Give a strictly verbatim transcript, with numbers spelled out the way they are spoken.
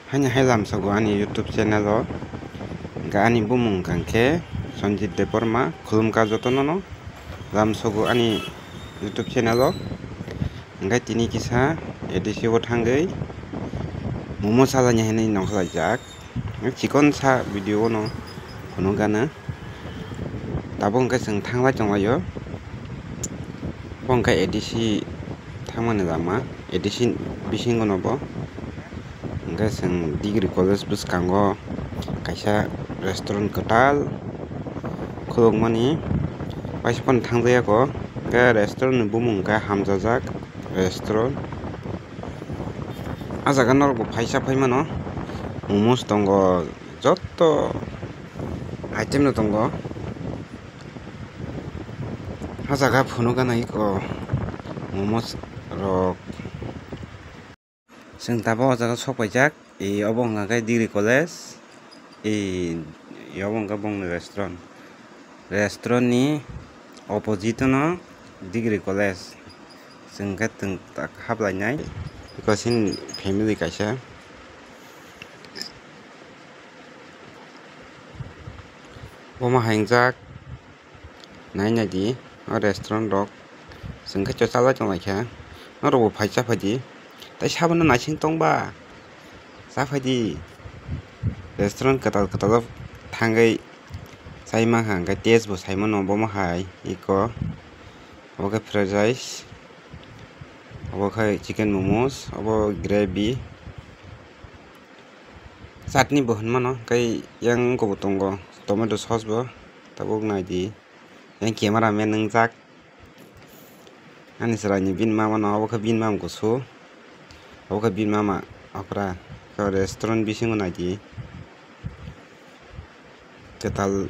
Haini hai lamsogo ani YouTube channel o. Hwnkhe ani bumung hwnkha khe Sanjit Debbarma, khulumkha jotono no lamsogo ani YouTube channel o. Hwnkhe tini kisa A D C o thangwi momo salani hinwi nongkhorlaijak. Chikon sa video no phunukgana. Tabuk hwnkhe chwng thanglai tonglaio. Bo hwnkhe A D C thangmani lama, A D C bisingo no bo. Hwnkhe chwng degree college bwskango kaisa restaurant kwtal khulukmani, waisa phano thangjaya kho. Hwnkhe restaurant ni bumung hwnkhe Hamjajak restaurant. Ah jaga norok bo phaisa phai mano, momos tongo, joto item no tongo. Ah jaga phunukgana iko momos rok. Chwng tabuk o jaga sok paijak, e, obo wngkha khe degree college, e, obo wngkha bongni restaurant. Restaurant ni opposite no degree college. Chwng khe twng tak haplainai. Bwsani family kaisa. Omo hai wngjak. Nai nai di, o restaurant rok. Chwng khe chalai tong lai kha. Norok bo phai cha phai di. Tai sabono naising tong ba. Cha phai di. Restaurant kwtal kwtal o thangwi chai mankha, hwnkhe taste bo sai mano bomo hai iko. Obo khe fried rice, obo khe chicken momos, obo gravy, chutney bo hinmano, hwnkhe yang wngkha bo tongo tomato sauce bo, tabuk nai di. Yang camera man wngjak. Ani chwraini bini mama no, obo khe bini mama kusu. Obo khe bini mama okra. Khe restaurant bisingo nai di. Kwtal